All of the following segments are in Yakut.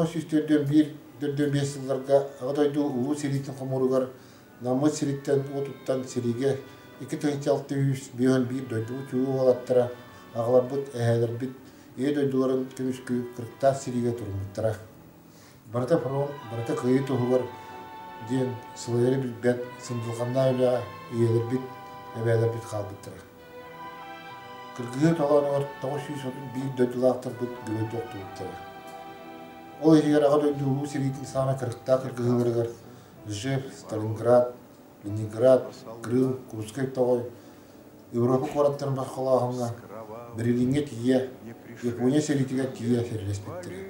1941-45 сылларга Аҕа дойду Улуу сэриитин хомууругар Наммыт сириттэн уотуттан сэриигэ 2651 дойдубут чулуу уолаттара, аҕаларбыт, эһээлэрбит Ийэ дойдуларын көмүскүү кырыктаах сэриигэ туруммуттара. Барыта фронт, барыта кыайыы туһугар диэн сылайары билбэт сындылҕаннаах үлэҕэ ийэлэрбит, эбээлэрбит хаалбыттара. Кыргыһыы толоонугар 931 дойдулаахтарбыт геройдуу охтубуттара. Ол иһигэр Аҕа дойду Улуу сэриитин саамай кырыктаах кыргыһыыларыгар Ржев, Сталинград, Ленинград, Крым, Курскай тоҕой, Европа куораттарын босхолооһуҥҥа, Берлиҥҥэ тиийэ, Япония сэриитигэр тиийэ сэриилэспиттэрэ.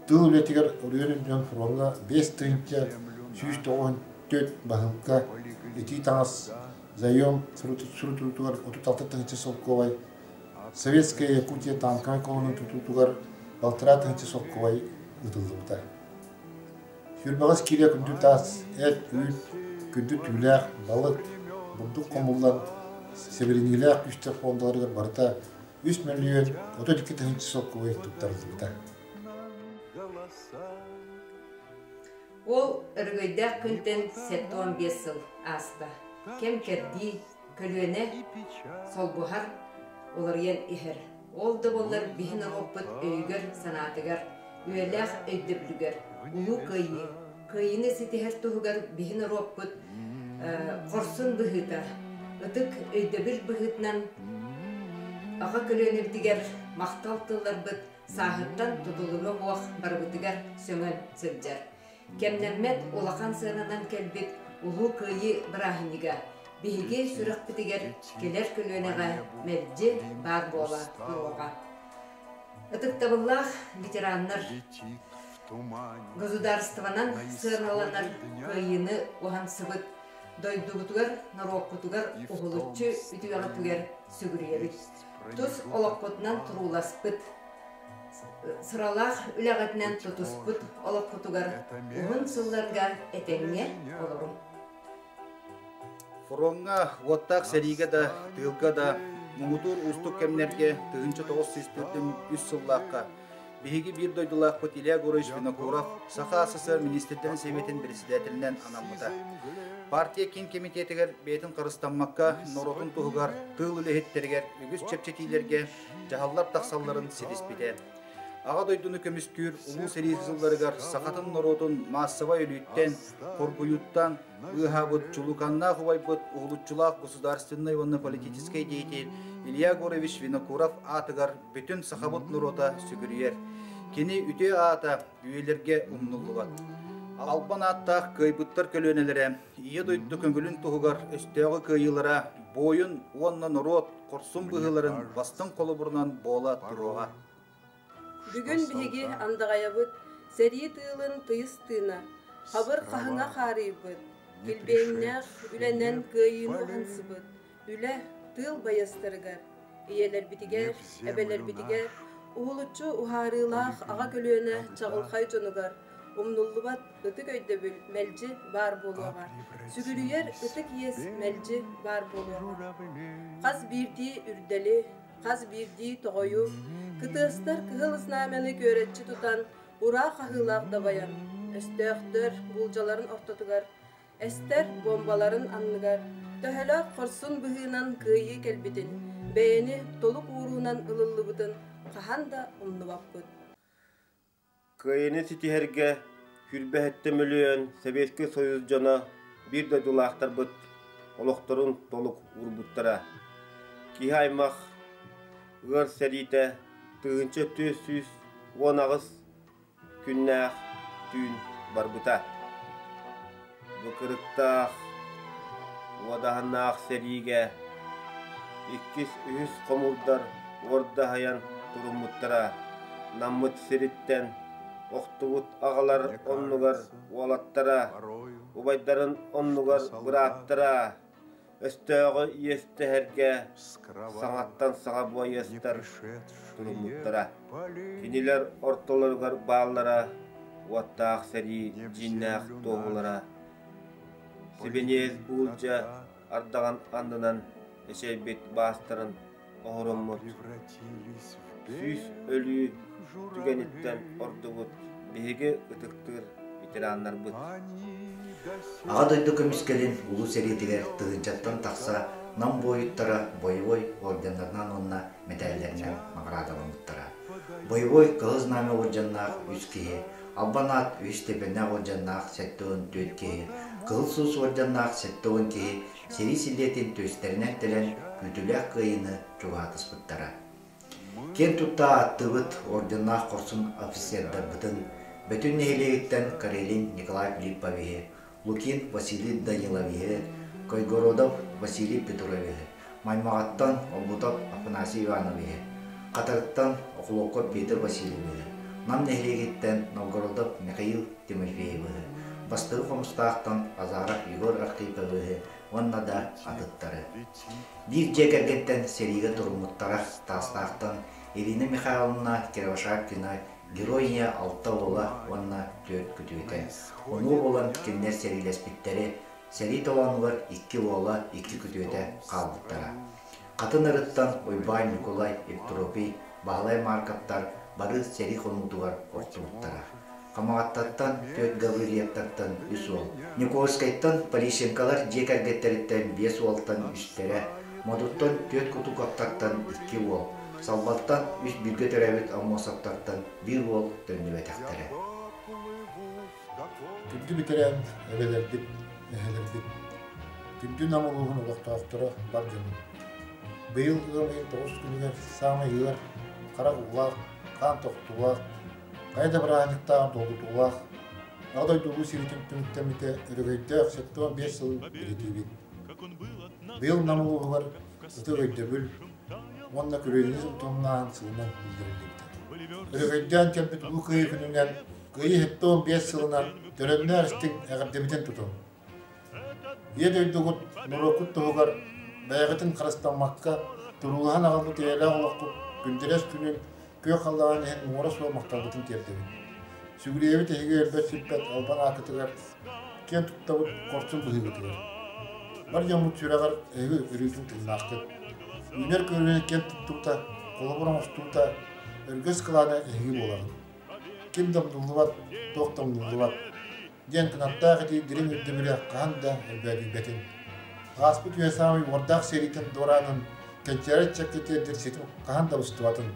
Тыыл үлэтигэр оройуон үрдүнэн фроҥҥа 5194 баһыылка итии таҥас заем сурутуутугар 36 тыһыынча солкуобай, Советская Якутия танковай колонна тутуутугар 1,5 тыһыынча солкуобай ыытыллыбыта. Сүүрбэҕис киилэ күндү таас, эт, үүт, күндү түүлээх, балык, бурдук хомуллан, сэбилэниилээх күүстэр фондаларыгар барыта 3 032 000 солкуобай туттарыллыбыта. Ол өрөгөйдөөх күнтэн 75 сыл ааста. Кэм-кэрдии, көлүөнэ солбуһар, уларыйан иһэр. Ол да буоллар биһи норуоппут өйүгэр-санаатыгар, үйэлээх өйдөбүлүгэр Улуу Кыайыы, Кыайыыны ситиһэр туһугар биһи норуоппут хорсун быһыыта, ытык өйдөбүл быһыытынан аҕа көлүөнэбитигэр махтал тылларбыт сааһыттан тутулуга суох барыбытыгар сөҥөн сылдьар. Кэмнэммэт улахан сыананан кэлбит Улуу Кыайыы бырааһынньыга биһиги сүрэхпитигэр кэлэр көлүөнэҕэ мэлдьи баар буола туруоҕа. Ытыктабыллаах ветераннар, государствонан сыаналанар кыайыыны уһансыбыт дойдубутугар, норуоккутугар уһулуччу үтүөҕүтүгэр сүгүрүйэбит. Тус олоххутунан турууласпыт, сыралаах үлэҕитинэн тутуспут олоххутугар уһун сылларга этэҥҥэ олоруҥ. Фроҥҥа уоттаах сэриигэ да, тыылга да муҥутуур уустук кэмнэргэ 1943 сыллаахха биһиги биир дойдулаахпыт Илья Егорович Винокуров Саха СССР министрдэрин Сэбиэтин председателинэн анаммыта. Партия киин кэмитиэтигэр бэйэтин харыстаммакка норуотун туһугар тыыл үлэһиттэригэр үгүс чэпчэтиилэргэ дьаһаллар тахсалларын ситиспитэ. Аҕа дойдуну көмүскүүр Улуу сэрии сылларыгар сахатын норуотун маассабай өлүүттэн, хоргуйууттан быыһаабыт чулуканнаах убайбыт уһулуччулаах государственнай уонна политическай деятель Илья Егорович Винокуров аатыгар бүтүн сахабыт норуота сүгүрүйэр. Кини үтүө аата үйэлэргэ умнуллубат. Албан ааттаах кыайбыттар көлүөнэлэрэ Ийэ дойду көҥүлүн туһугар өстөөҕү кыайыылара буойун уонна норуот хорсун быһыыларын бастыҥ холобурунан буола туруоҕа. Бүгүн биһиги андаҕайабыт сэрии тыылын тыйыс тыына, хабыр хаһыҥа хаарыйбыт, килбиэннээх үлэнэн кыайыыны уһансыбыт үлэ тыыл байыастарыгар, ийэлэрбитигэр, эбэлэрбитигэр уһулуччу уһаарыылаах аҕа көлүөнэ чаҕылхай дьонугар умнуллубат ытык өйдөбүл мэлдьи баар буолуоҕа, сүгүрүйэр ытык иэс мэлдьи баар буолуоҕа. Хас биирдии үрдэли, хас биирдии тоҕойу, кытыастар кыһыл знамяны күөрэччи тутан, ураа хаһыылаах дабайан, өстөөхтөр буулдьаларын ортотугар, эстэр буомбаларын анныгар төһөлөөх хорсун быһыынан кыайыы кэлбитин, бэйэни толук ууруунан ылыллыбытын хаһан да умнубаппыт. Кыайыыны ситиһэргэ сүүрбэһиттэн мөлүйүөн Сэбиэскэй Союз дьоно биир дойдулаахтарбыт олохторун толук уурбуттара. Киһи аймах ыар сэриитэ 1418 күннээх түүн барбыта. Бу кырыктаах, уодаһыннаах сэриигэ иккис, үһүс хомуурдар уордаһыйан туруммуттара. Наммыт сириттэн охтубут аҕалар оннугар уолаттара, убайдарын оннугар бырааттара өстөөҕү иэстэһэргэ саҥаттан саҥа буойастар туруммуттара. Кинилэр ортолоругар бааллара уоттаах сэрии дьиҥнээх туоһулара. Сибиниэс буулдьа ардаҕын аннынан эчэйбит баастарын оһоруммут. 100 өлүү түгэниттэн ордубут биһиги ытыктыыр ветераннарбыт. Аҕа дойду көмүскэлин Улуу сэриитигэр тыһыынчаттан тахса Нам буойуттара бойобуой орденнарынан уонна мэтээллэринэн наҕараадаламмыттара. Боевой Кыһыл Знамя уордьаннаах үс киһи, Албан аат үһүс степеннээх уордьаннаах 74 киһи, Кыһыл Сулус уордьаннаах 70 киһи сэрии силлиэтин түөстэринэн тэлэн күүтүүлээх кыайыыны чугаһатыспыттара. Киэн тутта ааттыыбыт орденнаах хорсун офицердарбытын Бөтүн нэһилиэгиттэн Карелин Николай Филипповиһы, Лукин Василий Даниловиһы, Койгородов Василий Петровиһы, Маймаҕаттан Обутов Афанасий Ивановиһы, Хатырыктан Охлопков Петр Васильевиһы, Нам нэһилиэгиттэн Новгородов Михаил Тимофеевиһы, Бастакы Хомустаахтан Азаров Егор Архиповиһы уонна да атыттары. Биир дьиэ кэргэнтэн сэриигэ туруммуттара Таастаахтан Ирина Михайловна Кривошапкина Герой ийэ алта уола уонна түөрт күтүөтэ. Онуо буолан кинилэр сэриилэспиттэри, сэрии толоонугар икки уола, икки күтүөтэ хаалбыттара. Хатын Арыттан Уйбаан Ньукулай, Евтропий, Баһылай Марковтар бары сэрии хонуутугар охтубуттара. Хамаҕаттаттан түөрт Гаврильевтартан үс уол, Никольскайтан Полищенколар дьиэ кэргэттэриттэн биэс уолтан үстэрэ, Модуттан түөрт Кутуковтартан икки уол, Салбаттан үс бииргэ төрөөбүт Аммосовтартан биир уол төннүбэтэхтэрэ. Күндү бүтэрээн эбэлэрбит, эһэлэрбит, күндү Нам улууһун олохтоохторо бар дьонум. Быйыл ыам ыйын тоҕус күнүгэр саамай ыар, хара уулаах, хаан тохтуулаах, хайа да бырааһынньыктааҕын долгутуулаах Аҕа дойду Улуу сэриитин түмүктэммитэ өрөгөйдөөх 75 сылын бэлиэтиибит. Быйыл Нам улууһугар ытык өйдөбүл уонна күрүөнү утумнаан сылынан биллэриллибитэ. Өрөгөйдөөн кэлбит Улуу Кыайыы күнүнэн Кыайыы 75 сылынан төлөннөөх истиҥ эҕэрдэбитин тутуҥ! Ийэ дойдугут, норуоккут туһугар бэйэҕитин харыстаммакка, туруулаһан аҕалбыт эйэлээх олоххут күндэлэс күнүн күөх халлаан иһин муҥура суох махталбытын тиэрдэбит. Сүгүрүйэбит эһиги өлбөт-сүппэт албан ааккытыгар, киэн туттабыт хорсун быһыыгытыгар. Бар дьоммут сүрэҕэр эһиги өрүүтүн тыыннааххыт. Үүнэр көлүөнэ киэн туттубута, холобур оҥостубута, өргөс кылаана эһиги буолаҕыт. Ким да умнуллубат, туох да умнуллубат диэн кынаттаах этии дириҥ үрдүбүлэ хаһан да өлбөөдүйбэтин. Ааспыт үйэ саамай уордаах сэриитин дуораанын кэнчээри ыччакка тиэрдэр ситим хаһан да быстыбатын.